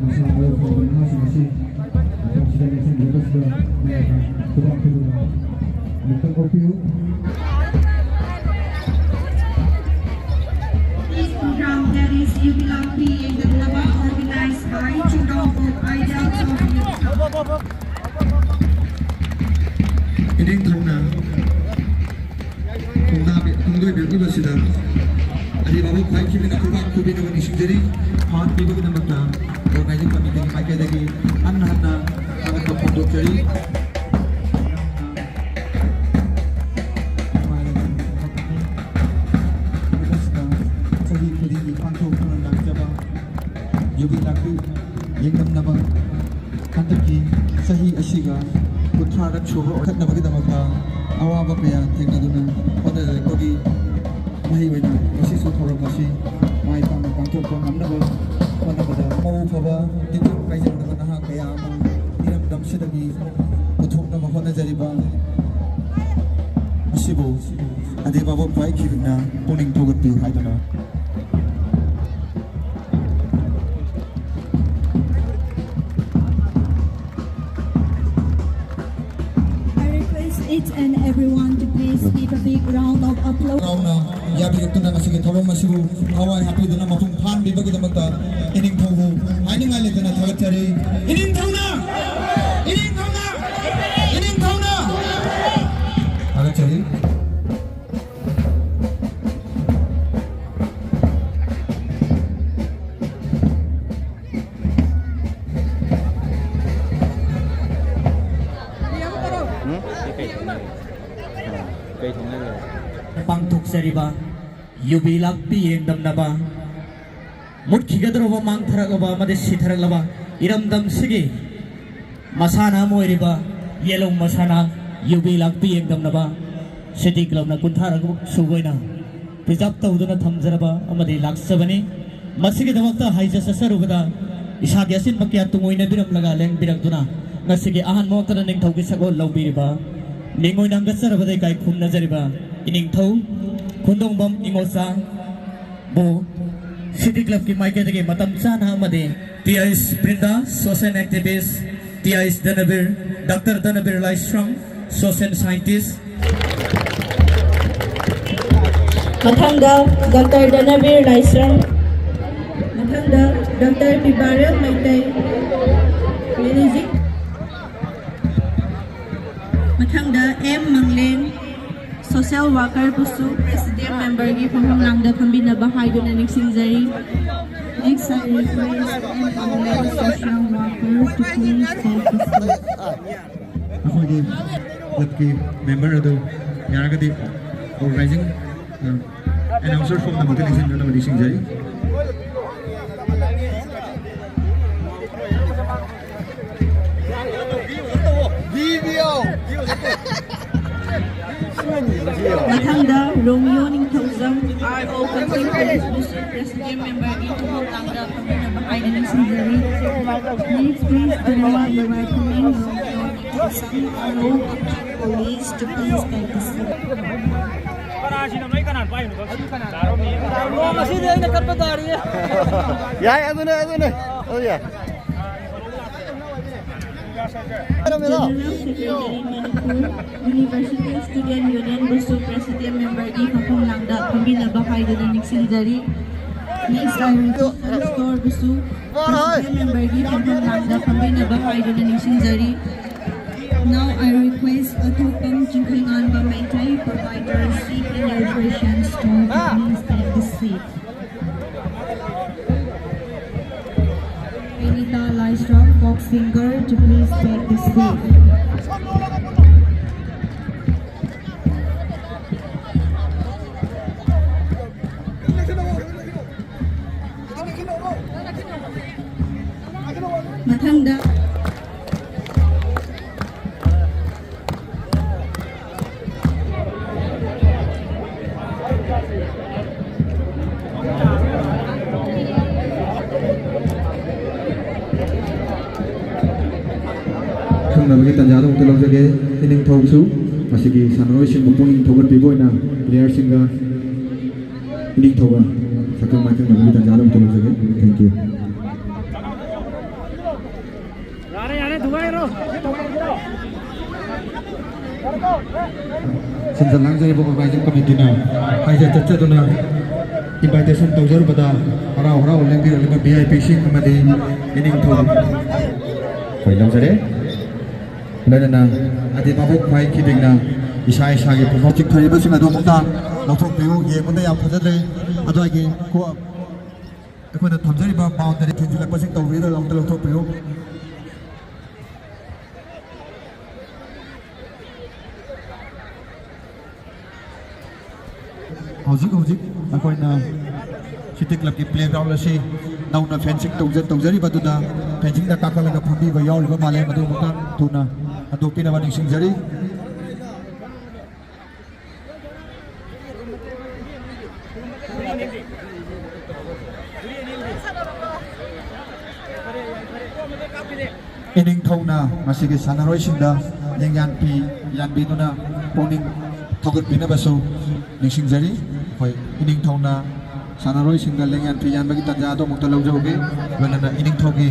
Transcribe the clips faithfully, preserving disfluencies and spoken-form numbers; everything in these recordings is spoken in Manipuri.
ꯃꯁꯥ ꯃꯎ ꯐꯕ ꯅꯍꯥꯁꯤꯡ ꯑꯁꯤ ꯃꯐꯝꯁꯤꯗ ꯂꯦꯡꯁꯤꯟꯕꯤꯔꯛꯄꯁꯤꯗ ꯃꯌꯥꯝꯅ ꯈꯨꯗꯥꯡ ꯊꯨꯗꯨꯅ ꯑꯃꯨꯛꯇꯪ ꯑꯣꯛꯄꯤꯌꯨ꯫ This program, that is Yubilakpi Yengdanlaba, organized by Chingdong Group Idol Trophy. ꯏꯅꯤꯡꯊꯧꯅ ꯈꯣꯡꯗꯥꯕꯤ-, ꯈꯣꯡꯗꯣꯏꯕꯤꯔꯛꯂꯤꯕꯁꯤꯗ ꯑꯔꯤꯕ ꯈ꯭ꯋꯥꯏ ꯈꯤꯕꯤꯅ ꯈꯨꯕꯥꯛ ꯈꯨꯕꯤꯅꯕ ꯅꯤꯡꯁꯤꯡꯖꯔꯤ꯫ ꯐꯥꯟ ꯄꯤꯕꯒꯤꯗꯃꯛꯇ organizing committeeꯒꯤ ꯃꯥꯏꯀꯩꯗꯒꯤ ꯍꯟꯅ ꯍꯟꯅ ꯊꯥꯒꯠꯄ ꯐꯣꯡꯗꯣꯛꯆꯔꯤ꯫ ꯆꯍꯤ ꯈꯨꯗꯤꯡꯒꯤ ꯄꯥꯡꯊꯣꯛꯇꯨꯅ ꯂꯥꯛꯆꯕ ꯌꯨꯕꯤ ꯂꯥꯛꯄꯤ ꯌꯦꯡꯗꯝꯅꯕ ꯍꯟꯗꯛꯀꯤ ꯆꯍꯤ ꯑꯁꯤꯒ ꯀꯨꯟꯊ꯭ꯔꯥꯔꯛ ꯁꯨꯕ ꯑꯣꯏꯈꯠꯅꯕꯒꯤꯗꯃꯛꯇ ꯑꯋꯥꯕ ꯀꯌꯥ ꯊꯦꯡꯅꯗꯨꯅ ꯍꯣꯠꯅꯖꯔꯛꯄꯒꯤ ꯃꯍꯩ ꯑꯣꯏꯅ ꯉꯁꯤꯁꯨ ꯊꯧꯔꯝ ꯑꯁꯤ ꯃꯥꯏ ꯄꯥꯛꯅ ꯄꯥꯡꯊꯣꯛꯄ ꯉꯝꯅꯕ ꯍꯣꯠꯅꯕꯗ ꯃꯄꯨꯡ ꯐꯥꯕ ꯇꯤꯟꯖꯪ ꯀꯥꯏꯖꯪꯗꯕ ꯅꯍꯥ ꯀꯌꯥ ꯑꯃ ꯏꯔꯝꯗꯝꯁꯤꯗꯒꯤ ꯄꯨꯊꯣꯛꯅꯕ ꯍꯣꯠꯅꯖꯔꯤꯕ ꯑꯁꯤꯕꯨ ꯑꯗꯤꯕꯥꯕ ꯈ꯭ꯋꯥꯏ ꯈꯤꯕꯤꯛꯅ ꯄꯨꯛꯅꯤꯡ ꯊꯧꯒꯠꯄꯤꯌꯨ ꯍꯥꯏꯗꯨꯅ I request each and everyone to please give a big round of applause. ꯍꯔꯥꯎꯅ ꯌꯥꯕꯤꯔꯛꯇꯨꯅ ꯉꯁꯤꯒꯤ ꯊꯧꯔꯝ ꯑꯁꯤꯕꯨ ꯊꯋꯥꯏ ꯍꯥꯞꯄꯤꯗꯨꯅ ꯃꯄꯨꯡ ꯐꯥꯍꯟꯕꯤꯕꯒꯤꯗꯃꯛꯇ ꯏꯅꯤꯡꯊꯧꯕꯨ ꯍꯥꯏꯅꯤꯡꯉꯥꯏ ꯂꯩꯇꯅ ꯊꯥꯒꯠꯆꯔꯤ꯫ ꯏꯅꯤꯡꯊꯧꯅ! ꯏꯅꯤꯡꯊꯧꯅ! ꯏꯅꯤꯡꯊꯧꯅ! ꯊꯥꯒꯠꯆꯔꯤ꯫ ꯖꯔꯤꯕ ꯌꯨꯕꯤ ꯂꯥꯛꯄꯤ ꯌꯦꯡꯗꯝꯅꯕ, ꯃꯨꯠꯈꯤꯒꯗꯧꯔꯕ, ꯃꯥꯡꯊꯔꯛꯂꯕ ꯑꯃꯗꯤ ꯁꯤꯊꯔꯛꯂꯕ ꯏꯔꯝꯗꯝꯁꯤꯒꯤ ꯃꯁꯥꯟꯅ ꯑꯃ ꯑꯣꯏꯔꯤꯕ ꯌꯦꯂꯣꯡ ꯃꯁꯥꯟꯅ ꯌꯨꯕꯤ ꯂꯥꯛꯄꯤ ꯌꯦꯡꯗꯝꯅꯕ ꯁꯤꯇꯤ ꯀ꯭ꯂꯕꯅ ꯀꯨꯟꯊ꯭ꯔꯥꯔꯛ ꯁꯨꯕ ꯑꯣꯏꯅ ꯄ꯭ꯔꯤꯖꯥꯕ ꯇꯧꯗꯨꯅ ꯊꯝꯖꯔꯕ ꯑꯃꯗꯤ ꯂꯥꯛꯆꯕꯅꯤ꯫ ꯃꯁꯤꯒꯤꯗꯃꯛꯇ ꯍꯥꯏꯖ ꯆꯠꯆꯔꯨꯕꯗ ꯏꯁꯥꯒꯤ ꯑꯁꯤꯟꯕ ꯀꯌꯥ ꯇꯨꯡꯑꯣꯏꯅꯕꯤꯔꯝꯂꯒ ꯂꯦꯡꯕꯤꯔꯛꯇꯨꯅ ꯉꯁꯤꯒꯤ ꯑꯍꯥꯟꯕ ꯃꯛꯇꯗ ꯅꯤꯡꯊꯧꯒꯤ ꯁꯛꯑꯣꯜ ꯂꯧꯕꯤꯔꯤꯕ ꯃꯤꯡ ꯑꯣꯏꯅ ꯍꯪꯒꯠꯆꯔꯕꯗ ꯏꯀꯥꯏ ꯈꯨꯝꯅꯖꯔꯤꯕ ꯏꯅꯤꯡꯊꯧ ꯈꯨꯟꯗꯣꯡꯕꯝ ꯏꯉꯣꯆꯥꯕꯨ ꯁꯤꯇꯤ ꯀ꯭ꯂꯕꯀꯤ ꯃꯥꯏꯀꯩꯗꯒꯤ ꯃꯇꯝ ꯆꯥꯅ ꯑꯃꯗꯤ T H Brinda, social activist, T H Dhanabir, doctor Dhanabir Laishram, social scientist, ꯃꯊꯪꯗ ꯗꯥꯛꯇꯔ ꯙꯅꯕꯤꯔ ꯂꯥꯏꯁ꯭ꯔꯝ, ꯃꯊꯪꯗ ꯗꯥꯛꯇꯔ ꯄꯤꯕꯥꯔꯦꯜ ꯃꯩꯇꯩ, ꯃꯦꯅꯦꯖꯤꯡ, ꯃꯊꯪꯗ ꯑꯦꯝ ꯃꯪꯂꯦꯟ, social workerꯕꯨꯁꯨ president memberꯒꯤ ꯐꯝꯐꯝ ꯂꯥꯡꯗ ꯐꯝꯕꯤꯅꯕ ꯍꯥꯏꯗꯨꯅ ꯅꯤꯡꯁꯤꯡꯖꯔꯤ꯫ Next, I request M Manglen, social worker, to please take the seat. ꯑꯩꯈꯣꯏꯒꯤ ꯀ꯭ꯂꯕꯀꯤ ꯃꯦꯝꯕꯔ ꯑꯗꯨ ꯌꯥꯔꯒꯗꯤ organizing, ꯑ, announcer ꯐꯣꯝꯗꯃꯛꯇ ꯅꯤꯡꯁꯤꯡꯗꯨꯅ ꯅꯤꯡꯁꯤꯡꯖꯔꯤ꯫ ꯃꯊꯪꯗ ꯔꯣꯃꯤꯌꯣ ꯅꯤꯡꯊꯧꯖꯝ, R O Kangching Police Busu President memberꯒꯤ ꯊꯧꯒꯜ ꯂꯥꯡꯗ ꯐꯝꯕꯤꯅꯕ ꯍꯥꯏꯅ ꯅꯤꯡꯁꯤꯡꯖꯔꯤ꯫ Next, please kindly welcoming Romeo Ningthoucham, R O Kangching Police, to please take the seat. ꯅꯣꯡ ꯑꯁꯤꯗꯤ ꯑꯩꯅ ꯀꯟꯕ ꯇꯥꯔꯤꯌꯦ꯫ ꯌꯥꯏ, ꯑꯗꯨꯅꯦ, ꯑꯗꯨꯅꯦ꯫ ꯑꯗꯨ ꯌꯥꯏ꯫ General Secretary Manipur University Student Union ꯕꯨꯁꯨ President memberꯒꯤ ꯐꯝꯐꯝ ꯂꯥꯡꯗ ꯐꯝꯕꯤꯅꯕ ꯍꯥꯏꯗꯨꯅ ꯅꯤꯡꯁꯤꯡꯖꯔꯤ꯫ Next, I request Anush Kaur ꯕꯨꯁꯨ President memberꯒꯤ ꯐꯝꯐꯝ ꯂꯥꯡꯗ ꯐꯝꯕꯤꯅꯕ ꯍꯥꯏꯗꯨꯅ ꯅꯤꯡꯁꯤꯡꯖꯔꯤ꯫ Now I request Athopam Chingkhaiganba Meitei, provider, C P Nutrition Store, to please take the seat. Benita Laisram, folk singer, to please take the seat. ꯃꯊꯪꯗ ꯈꯪꯅꯕꯒꯤ ꯇꯥꯟꯖꯥꯗꯨ ꯑꯃꯨꯛꯇ ꯂꯧꯖꯒꯦ꯫ ꯏꯅꯤꯡꯊꯧꯁꯨ ꯃꯁꯤꯒꯤ ꯁꯥꯟꯅꯔꯣꯏꯁꯤꯡꯕꯨ ꯄꯨꯛꯅꯤꯡ ꯊꯧꯒꯠꯄꯤꯕ ꯑꯣꯏꯅ player ꯁꯤꯡꯒ ꯏꯅꯤꯡꯊꯧꯒ ꯁꯛꯈꯪ ꯃꯥꯏꯈꯪꯅꯕꯒꯤ ꯇꯥꯟꯖꯥꯗꯨ ꯑꯃꯨꯛꯇ ꯂꯧꯖꯒꯦ꯫ Thank you꯫ ꯌꯥꯔꯦ, ꯌꯥꯔꯦ, ꯊꯨꯒꯥꯏꯔꯣ꯫ ꯁꯤꯟꯖ ꯂꯥꯡꯖꯔꯤꯕ organizing committee ꯅ ꯍꯥꯏꯖ ꯆꯠꯆꯗꯨꯅ invitation ꯇꯧꯖꯔꯨꯕꯗ ꯍꯔꯥꯎ ꯍꯔꯥꯎ ꯂꯦꯡꯕꯤꯔꯛꯂꯤꯕ V I P ꯁꯤꯡ ꯑꯃꯗꯤ ꯏꯅꯤꯡꯊꯧ ꯑꯩꯈꯣꯏ ꯂꯧꯖꯔꯦ꯫ ꯂꯣꯏꯅꯅ ꯑꯗꯤ ꯃꯕꯨꯛ ꯃꯍꯩ ꯈꯤꯗꯤꯡꯅ ꯏꯁꯥ ꯏꯁꯥꯒꯤ ꯄꯨꯐꯝ ꯆꯤꯡꯊꯔꯤꯕꯁꯤꯡ ꯑꯗꯨ ꯑꯃꯨꯛꯇ ꯂꯧꯊꯣꯛꯄꯤꯌꯨ꯫ ꯌꯦꯡꯕꯗ ꯌꯥꯝ ꯐꯖꯗ꯭ꯔꯦ꯫ ꯑꯗꯨꯋꯥꯏꯒꯤ ꯀꯣ-, ꯑꯩꯈꯣꯏꯅ ꯊꯝꯖꯔꯤꯕ boundary ꯊꯤꯟꯖꯤꯜꯂꯛꯄꯁꯤꯡ ꯇꯧꯕꯤꯗ ꯑꯃꯨꯛꯇ ꯂꯧꯊꯣꯛꯄꯤꯌꯨ꯫ ꯍꯧꯖꯤꯛ ꯍꯧꯖꯤꯛ ꯑꯩꯈꯣꯏꯅ City Club ꯀꯤ playground ꯑꯁꯤ ꯅꯧꯅ fencing ꯇꯧꯖ-, ꯇꯧꯖꯔꯤꯕ ꯑꯗꯨꯗ fencing ꯗ ꯀꯥꯈꯠꯂꯒ ꯐꯝꯕꯤꯕ ꯌꯥꯎꯔꯤꯕ ꯃꯥꯜꯂꯦ꯫ ꯃꯗꯨ ꯑꯃꯨꯛꯇꯪ ꯊꯨꯅ ꯍꯟꯗꯣꯛꯄꯤꯅꯕ ꯅꯤꯡꯁꯤꯡꯖꯔꯤ꯫ ꯏꯅꯤꯡꯊꯧꯅ ꯃꯁꯤꯒꯤ ꯁꯥꯟꯅꯔꯣꯏꯁꯤꯡꯗ ꯂꯦꯡꯌꯥꯟ ꯐꯤ ꯌꯥꯟꯕꯤꯗꯨꯅ ꯄꯨꯛꯅꯤꯡ ꯊꯧꯒꯠꯄꯤꯅꯕꯁꯨ ꯅꯤꯡꯁꯤꯡꯖꯔꯤ꯫ ꯑꯩꯈꯣꯏ ꯏꯅꯤꯡꯊꯧꯅ ꯁꯥꯟꯅꯔꯣꯏꯁꯤꯡꯗ ꯂꯦꯡꯌꯥꯟ ꯐꯤ ꯌꯥꯟꯕꯒꯤ ꯇꯥꯟꯖꯥ ꯑꯗꯨ ꯑꯃꯨꯛꯇ ꯂꯧꯖꯍꯧꯒꯦ꯫ ꯂꯣꯏꯅꯅ ꯏꯅꯤꯡꯊꯧꯒꯤ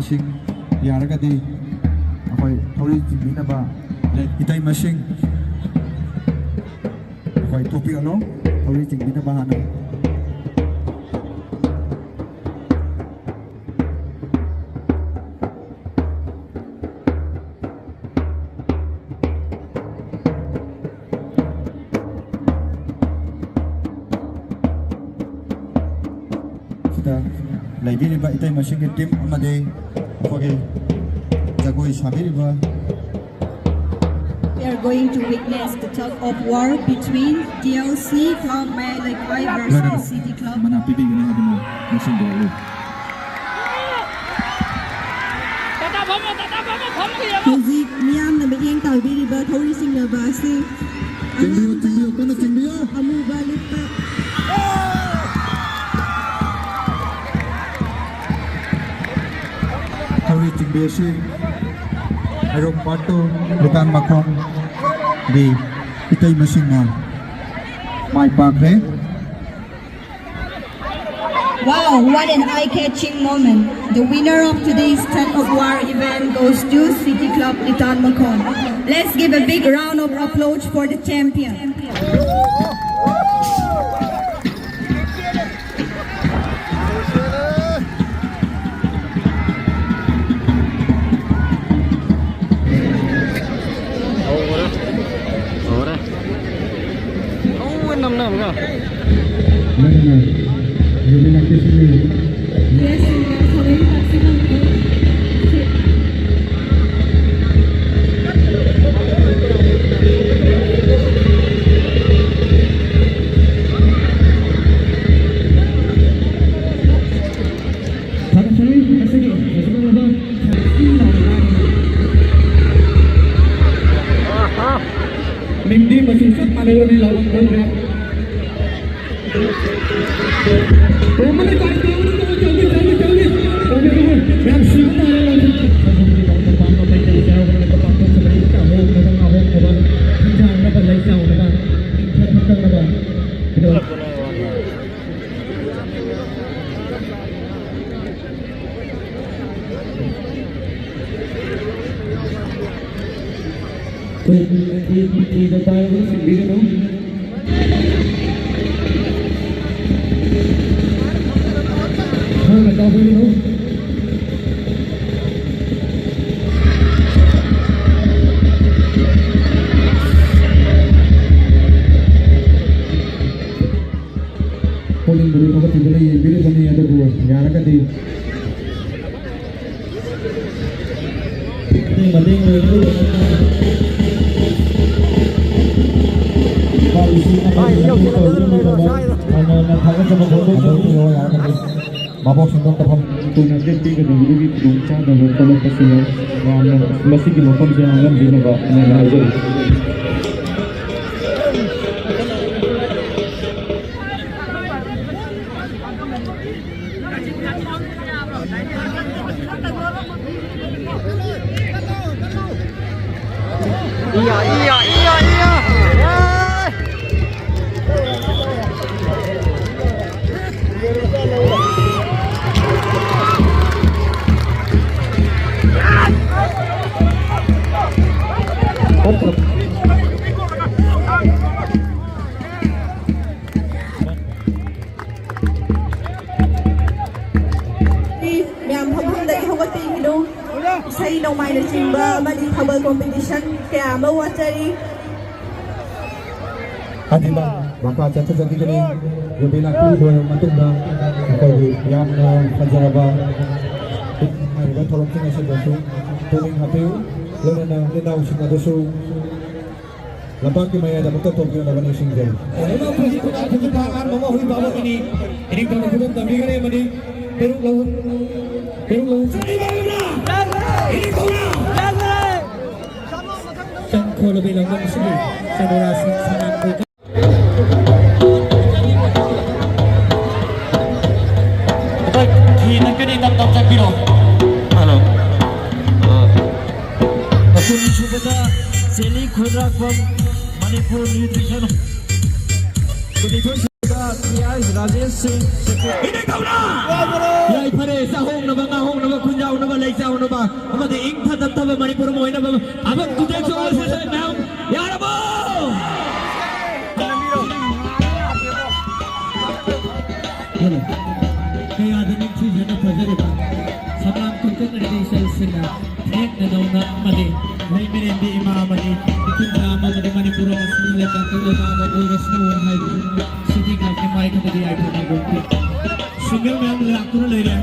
ꯁꯤꯡ ꯌꯥꯔꯒꯗꯤ ꯑꯩꯈꯣꯏ ꯊꯧꯔꯤ ꯆꯤꯡꯕꯤꯅꯕ ꯏꯇꯩꯃꯁꯤꯡ ꯑꯩꯈꯣꯏ ꯊꯣꯛꯄꯤꯔꯛꯂꯣ꯫ ꯊꯧꯔꯤ ꯆꯤꯡꯕꯤꯅꯕ ꯍꯥꯟꯅ꯫ ꯁꯤꯗ ꯂꯩꯕꯤꯔꯤꯕ ꯏꯇꯩꯃꯁꯤꯡꯒꯤ ꯇꯤꯝ ꯑꯃꯗꯤ ꯑꯩꯈꯣꯏꯒꯤ ꯖꯒꯣꯏ ꯁꯥꯕꯤꯔꯤꯕ We are going to witness the tug of war between T L C Club Mayalaikai versus ꯂꯣꯏꯅꯅ City Club꯫ ꯃꯅꯥ ꯄꯤꯕꯤꯒꯅꯤ ꯍꯥꯏꯗꯨꯅ ꯅꯤꯡꯁꯤꯡꯖꯔꯛꯂꯤ꯫ ꯍꯧꯖꯤꯛ ꯃꯤꯌꯥꯝꯅ ꯃꯤꯠꯌꯦꯡ ꯇꯥꯕꯤꯔꯤꯕ ꯊꯧꯔꯤ ꯆꯤꯡꯅꯕ ꯑꯁꯤ ꯆꯤꯡꯕꯤꯌꯨ, ꯆꯤꯡꯕꯤꯌꯨ, ꯀꯟꯅ ꯆꯤꯡꯕꯤꯌꯨ꯫ ꯑꯃꯨꯕ ꯂꯤꯠꯄ꯫ ꯊꯧꯔꯤ ꯆꯤꯡꯕꯤ ꯑꯁꯤ ꯍꯩꯔꯣꯛ ꯄꯥꯠꯇꯨ ꯂꯤꯇꯥꯟ ꯃꯈꯣꯡꯒꯤ ꯏꯇꯩꯃꯁꯤꯡꯅ ꯃꯥꯏ ꯄꯥꯛꯈ꯭ꯔꯦ꯫ Wow, what an eye-catching moment. The winner of today's tug of war event goes to City Club Litan Makhong. Let's give a big round of applause for the champion. Ora. Ora. Oh, enam enam ka. Mana? Lebih lagi sini. Yes, yes, sorry, taksi kan. Taksi, taksi, taksi, taksi. Mingdi masih set pada ni lawan Chandra. ꯐꯤꯗ ꯄꯥꯏꯔꯒ ꯁꯤꯟꯕꯤꯒꯅꯨ꯫ ꯈꯔ ꯇꯧꯕꯤꯒꯅꯨ꯫ ꯄꯨꯛꯅꯤꯡꯕꯨꯗꯤ ꯊꯧꯒꯠꯄꯤꯗꯨꯅ ꯌꯦꯡꯕꯤꯔꯤꯕꯅꯤ, ꯑꯗꯨꯕꯨ ꯌꯥꯔꯒꯗꯤ ꯃꯇꯦꯡ ꯑꯣꯏꯅꯕ ꯃꯥꯕꯨꯁꯨ ꯑꯃꯒꯤ ꯃꯇꯦꯡ ꯇꯧꯕꯤꯅꯕ ꯊꯥꯡꯅ ꯊꯥꯒꯠꯆꯕ ꯐꯣꯡꯗꯣꯛꯆꯔꯤ꯫ ꯃꯕꯣꯛ ꯁꯦꯟꯗꯣꯛ ꯇꯧꯐꯝ ꯊꯨꯅ ꯗꯦꯠ ꯄꯤꯒꯗꯕꯗꯨꯒꯤ ꯈꯨꯗꯣꯡꯆꯥꯗꯕ ꯊꯣꯛꯂꯛꯄꯁꯨ ꯌꯥꯏ꯫ ꯃꯌꯥꯝꯅ ꯃꯁꯤꯒꯤ ꯃꯐꯝꯁꯦ ꯍꯥꯡꯍꯟꯕꯤꯅꯕ ꯑꯩꯅ ꯍꯥꯏꯖꯔꯤ꯫ ꯃꯌꯥꯝ ꯐꯝꯐꯝꯗꯒꯤ ꯍꯧꯒꯠꯄꯤꯈꯤꯅꯨ꯫ ꯏꯁꯩ ꯅꯣꯡꯃꯥꯏꯅꯆꯤꯡꯕ ꯑꯃꯗꯤ ꯊꯥꯕꯜ ꯀꯣꯝꯄꯤꯇꯤꯁꯟ ꯀꯌꯥ ꯑꯃ ꯋꯥꯠꯆꯔꯤ꯫ ꯍꯥꯏꯔꯤꯕ ꯃꯈꯥ ꯆꯠꯊꯖꯈꯤꯒꯅꯤ꯫ ꯌꯨꯕꯤ ꯂꯥꯛꯄꯤ ꯂꯣꯏꯔꯕ ꯃꯇꯨꯡꯗ ꯑꯩꯈꯣꯏꯒꯤ ꯌꯥꯝꯅ ꯐꯖꯔꯕ ꯍꯥꯏꯔꯤꯕ ꯊꯧꯔꯝꯁꯤꯡ ꯑꯁꯤꯗꯁꯨ ꯄꯨꯛꯅꯤꯡ ꯍꯥꯞꯄꯤꯌꯨ꯫ ꯂꯣꯏꯅꯅ ꯏꯅꯥꯎꯁꯤꯡ ꯑꯗꯨꯁꯨ ꯂꯝꯄꯥꯛꯀꯤ ꯃꯌꯥꯏꯗ ꯑꯃꯨꯛꯇ ꯊꯣꯛꯄꯤꯌꯨꯅꯕ ꯅꯤꯡꯁꯤꯡꯖꯔꯤ꯫ ꯂꯩꯕꯥꯛ ꯄꯨꯟꯁꯤ ꯈꯨꯗꯥꯡ ꯄꯨꯟꯁꯤ ꯄꯥꯛ ꯑꯍꯥꯟꯕ ꯑꯃ ꯍꯨꯏ ꯄꯥꯕ ꯑꯃꯅꯤ꯫ ꯏꯅꯤꯡꯊꯧꯅ ꯈꯨꯗꯣꯝ ꯇꯝꯕꯤꯈ꯭ꯔꯦ ꯑꯃꯗꯤ ꯄꯦꯔꯨꯛ ꯂꯧ-, ꯄꯦꯔꯨꯛ ꯂꯧ-, ꯏꯅꯤꯡꯊꯧꯅ! ꯆꯪꯈꯣꯜꯂꯕꯤ ꯂꯝꯗꯝꯁꯤꯒꯤ ꯆꯅꯨꯔꯥꯁꯤꯡ ꯁꯅꯥꯟ ꯑꯩꯈꯣꯏ ꯐꯤ ꯅꯠꯀꯅꯤ, ꯇꯞ ꯇꯞ ꯆꯠꯄꯤꯔꯣ꯫ ꯍꯜꯂꯣ꯫ ꯑ꯫ ꯀꯨꯟꯁꯨꯕꯗ ꯆꯦꯂꯤ ꯈꯣꯏꯗ꯭ꯔꯥꯛꯄꯝ, ꯃꯅꯤꯄꯨꯔ ꯅ꯭ꯌꯨꯇ꯭ꯔꯤꯁꯟ꯫ ꯀꯨꯟꯅꯤꯊꯣꯏ ꯁꯨꯕꯗ ꯄꯤ ꯑꯥꯏ ꯔꯥꯖꯦꯁ ꯁꯤꯡ, ꯁꯦꯀ꯭ꯔꯦꯇꯔꯤ꯫ ꯏꯅꯦ ꯀꯧꯅꯥ! ꯌꯥꯏꯐꯔꯦ, ꯆꯥꯍꯣꯡꯅꯕ, ꯉꯥꯍꯣꯡꯅꯕ, ꯈꯨꯟꯖꯥꯎꯅꯕ, ꯂꯩꯆꯥꯎꯅꯕ ꯑꯃꯗꯤ ꯏꯪꯊ ꯇꯞꯊꯕ ꯃꯅꯤꯄꯨꯔ ꯑꯃ ꯑꯣꯏꯅꯕ ꯑꯕꯛ ꯇꯨꯗꯦ ꯆꯣꯜꯁꯦꯁ ꯏꯟꯇꯔꯅꯦꯁꯅꯦꯜꯁꯤꯡꯅ ꯊꯦꯡꯅ ꯅꯧꯅ ꯑꯃꯗꯤ ꯂꯩꯃꯔꯦꯟꯕꯤ ꯏꯃꯥ ꯑꯃꯗꯤ ꯏꯈꯨꯟꯗ ꯑꯃ ꯑꯃꯗꯤ ꯃꯅꯤꯄꯨꯔ ꯑꯃꯁꯨꯡ ꯂꯩꯄꯥꯛꯇ ꯑꯣꯖꯥ ꯑꯃ ꯑꯣꯏꯔꯁꯅꯨ ꯍꯥꯏꯕ ꯁꯤꯒꯤ ꯈꯛꯀꯤ ꯃꯥꯏ ꯈꯛꯇꯗꯤ ꯌꯥꯏꯐꯅꯕ ꯁꯤꯡꯒꯔ ꯃꯌꯥꯝ ꯂꯥꯛꯇꯨꯅ ꯂꯩꯔꯦ꯫